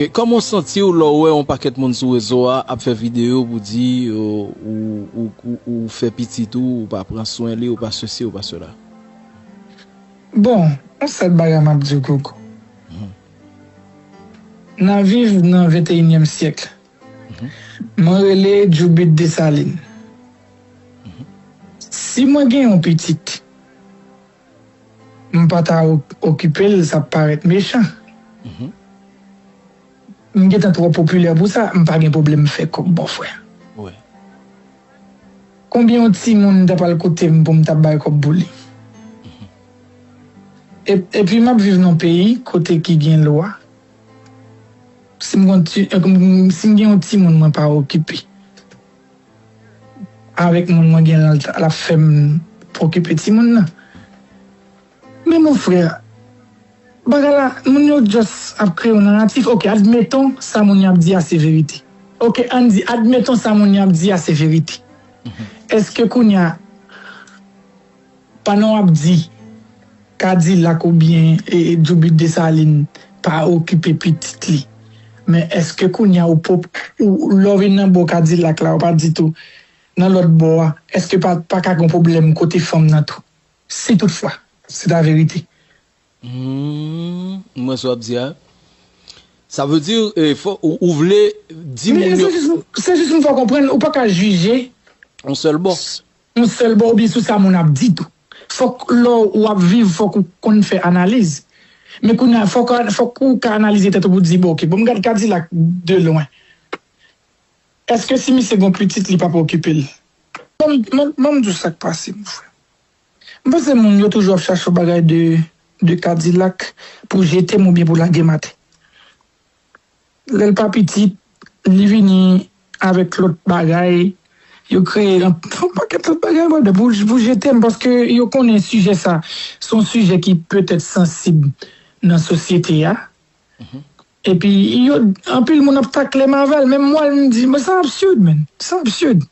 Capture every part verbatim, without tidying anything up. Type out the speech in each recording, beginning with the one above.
E kòman w santi w lè w wè yon pakèt moun sou rezo a ap fè videyo pou di ou, ou, ou, ou, ou fè pitit ou, ou pa pran swen li, ou pa sesi, ou pa sela? Bon, yon sèl bagay m ap di w, Gogo. N ap viv nan venteyinyèm syèk. Mwen rele Djoubit Desalin. Si mwen gen yon pitit, m pa ta okipe l, sa parèt mechan. M gentan twò popilè pou sa, m pa gen pwoblèm fè kòb, bò frè. Konbyen yon timoun ta pral koute m pou m ta bay kòb pou li? Epi m ap viv nan yon peyi kote ki gen lwa. Si m gen yon timoun mwen pa okipe avèk moun mwen gen la, l ap fè m okipe timoun nan. Men mon frè, bagay la, moun yo just ap kreye yon naratif. Ok, admeton sa moun yo ap di a se verite. Ok, ann di, admeton sa moun yo ap di a se verite. Èske kounye a, pandan w ap di Kadilak oubyen Djoubit Desalin pa okipe pitit li, men èske kounye a ou pop, lè w vin nan bò Kadilak la, ou pa di tou, nan lòt bò a, èske pa, pa ka gen pwoblèm kote fanm nan tou? Si toutfwa, se ta verite. Hmm, mwen sa w ap di a. Sa vle di, eh, fò, ou, ou vle di moun yo. Se jis pou fè w konprann, ou pa ka jije. Yon sèl bò. Yon sèl bò oubyen sou sa moun ap di tou. Fòk lè w ap viv, fòk ou konn fè analiz. Men kounye a, fòk, fòk ou ka analize tèt ou pou di, bon, ok, bon, m gad Kadilak de lwen. Èske si misye gen yon pitit, li p ap okipe l? Ban m di w sa k pase, mon frè. M panse moun yo toujou ap chache yon bagay de, de Kadilak pou jete m oubyen pou lage m atè. Lè l pa pitit, li vini avèk lòt bagay, yo kreye yon pakèt lòt bagay, brother, pou, pou jete m, paske yo konnen sijè sa, se yon sijè ki petèt sansib nan sosyete a. Epi, yo, anpil moun ap takle m avè l, menm mwen, m di, men sa absurd, man. Sa absurd.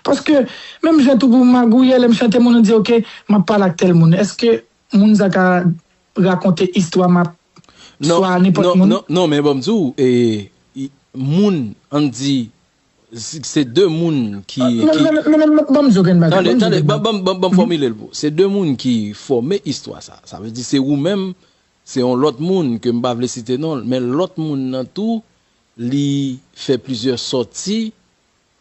Paske, menm jan tou pou magouye, lè m chante, moun di, ok, m ap pale ak tèl moun. Èske moun sa ka rakonte istwa m ap, swa nenpòt moun? Non, non, men ban m di w, e, moun, ann di, se de moun ki. Ban m di w grenn bagay. Tande, tande, ban m fòmile l pou. Se de moun ki fòme istwa sa. Sa vle di, se ou menm, se yon lòt moun ke m pa vle site non l, men lòt moun nan tou, li fè plizyè sòti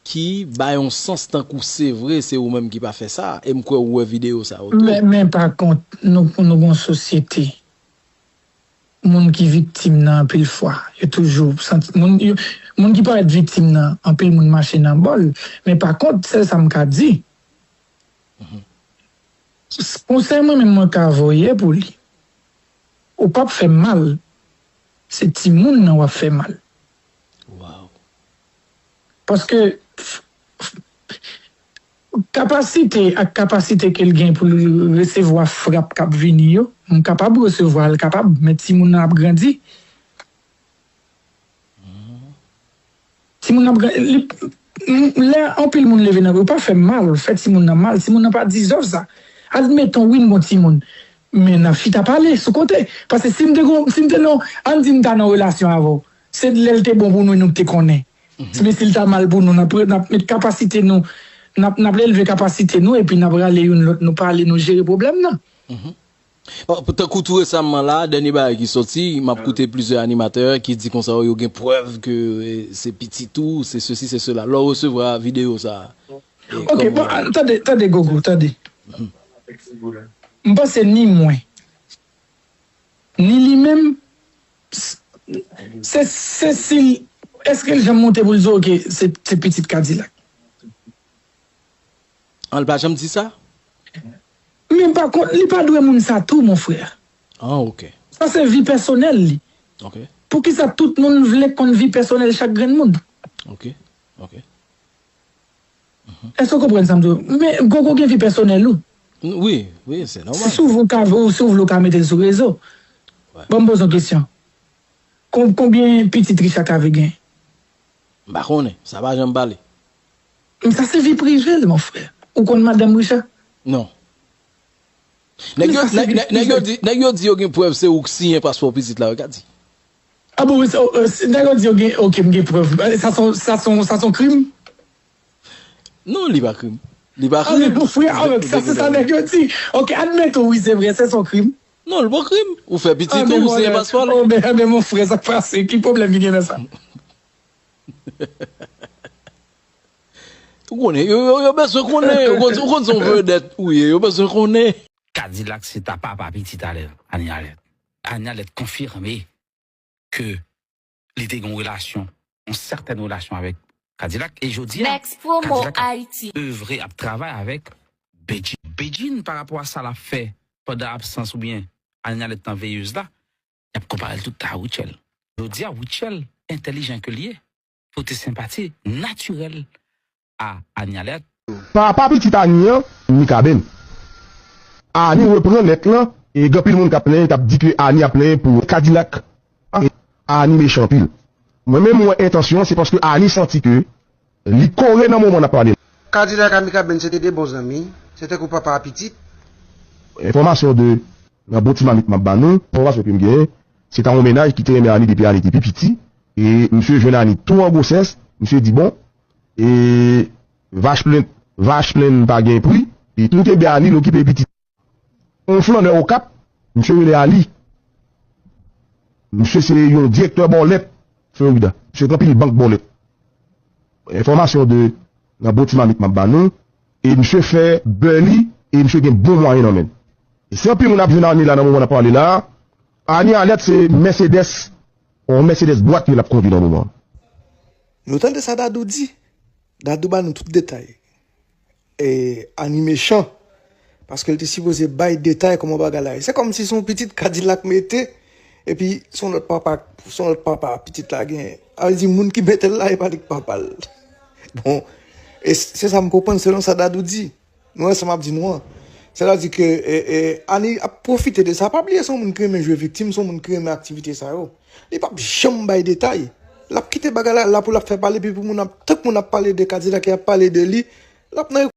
ki bay yon sans tankou se vre, se ou menm ki pa fè sa, e m kwè ou wè videyo sa yo tou. Men, men pa kont, nou, nou gen yon sosyete, moun ki viktim nan anpil fwa, yo toujou santi, moun, yo, moun ki parèt viktim nan, anpil moun mache nan bò l, men pa kont, sèl sa m ka di, konsèy mwen menm mwen ka voye pou li, ou p ap fè m mal, se timoun nan w ap fè mal. Paske kapasite ak kapasite ke l gen pou l resevwa frap k ap vini yo, m kapab resevwa l, kapab, men timoun nan ap grandi. Timoun nan ap grandi. Lè anpil moun leve nan, yo pa fè m mal, fè timoun nan mal, timoun nan pa dizèv sa. Admeton, wi, m gon timoun, men n ap chita pale sou kote. Paske si m te gon, si m te nan, ann di m ta nan relasyon avè w, se lè l te bon pou nou, nou te konnen. Men si l ta mal pou nou, n ap, n ap met kapasite nou, n ap, n ap elve kapasite nou, epi n ap rale youn lòt, nou pale, nou jere pwoblèm nan. Tankou tou resaman la, dènye bagay ki sòti, m ap koute plizyè animatè ki di konsa yo gen prèv ke se pitit ou, se sesi, se sela. Lè w resevwa videyo sa a. Ok, bon, tande, tande, Gogo, tande. M panse ni mwen, ni li menm, se, se si, èske l janm monte pou l di, ok, se, se pitit Kadilak? An, l pa janm di sa? Men pa kont, li pa dwe moun sa tou, mon frè. Ah, ok. Sa se vi pèsonèl li. Ok. Poukisa tout moun vle konn vi pèsonèl chak grenn moun? Ok, ok. Èske w konprann sa m di w? Men Gogo gen vi pèsonèl ou. Wi, wi, se nòmal. Si w vle w ka, si w vle w ka mete l sou rezo. Ban m poze yon kesyon. Konbyen pitit Richard Cavé gen? M pa konnen, sa pa janm pale. Men sa se vi prive l, mon frè. Ou konn madanm Richard? Non. Nèg yo, nèg yo di, nèg yo di yo gen prèv se ou k siyen paspò pitit la, yo ka di. Ah bon, si nèg yo di yo gen, ok, m gen prèv. Sa se yon, sa se yon, sa se yon krim? Non, li pa krim. Li pa krim. Ah, men bon, frè, ah, men sa se sa nèg yo di. Ok, admeton, wi, se vre, se yon krim. Non, li pa krim. Ou fè pitit ou, ou siyen paspò l. Oh, men, men mon frè, sa k pase? Ki pwoblèm ki gen nan sa? Ou konnen, yo, yo, yo bezwen konnen, yo konn, ou konn se yon vedèt ou ye, yo bezwen konnen. Kadilak se ta papa pitit Alèt, Ani Alèt. Ani Alèt konfime ke li te gen yon relasyon, yon sètèn relasyon avèk Kadilak. E jodi a, Kadilak ap evre, ap travay avèk Bedjine. Bedjine, pa rapò a sa l ap fè pandan absans oubyen Ani Alèt nan veyez la, y ap konpare l tout a Rutshelle. Jodi a, Rutshelle entèlijan ke l ye, pote senpati natirèl a Ani Alèt. Papa pitit Ani an, Mikaben. Ani reprann lèt lan, e gen anpil moun k ap plenyen, k ap di ke Ani ap plenyen pou Kadilak. Ani mechan anpil. Mwen menm, mwen wè entansyon an, se paske Ani santi ke li kore nan moman n ap pale la. Kadilak ak Mikaben se te de bon zanmi, se tankou papa ak pitit. Enfòmasyon de, nan bon ti mamit m ap ba nou, enfòmasyon ke m genyen, se ta yon mennaj ki te renmen Ani depi Ani te pi piti, e misye jwenn Ani tou an gwosès, misye di bon, e vach plen, vach plen pa gen pri, e tou te bè Ani l okipe pitit. Yon flannè Okap, misye rele Ali. Misye se yon direktè bòlèt Florida. Misye gen anpil bank bòlèt. Enfòmasyon de nan bon ti mamit m ap ba nou. E misye fè bè li, e misye gen bon mwayen nan men l. E si anpil moun ap jwenn Ani la nan moman n ap pale la, Ani Alèt se Mercedes, yon Mercedes bwat ke l ap kondwi nan moman an. Nou tande sa Dadou di? Dadou ba nou tout detay. E, Ani mechan. Paske l te sipoze bay detay kòman bagay la ye. Se kòmsi se yon pitit Kadilak mete, epi se yon lòt papa, se yon lòt papa pitit la genyen. Sa vle di moun ki mete l la, e pa li k papa l. Bon, e se sa m konprann selon sa Dadou di. Nou wè sa m ap di nou an. Sètadi ke, e, e, Ani ap pwofite de sa. Pa bliye se yon moun ki renmen jwe viktim, se yon moun ki renmen aktivite sa yo. Li p ap janm bay detay. L ap kite bagay la, la pou l ap fè pale, epi pou moun ap, tank moun ap pale de Kadilak, y ap pale de li, l ap nan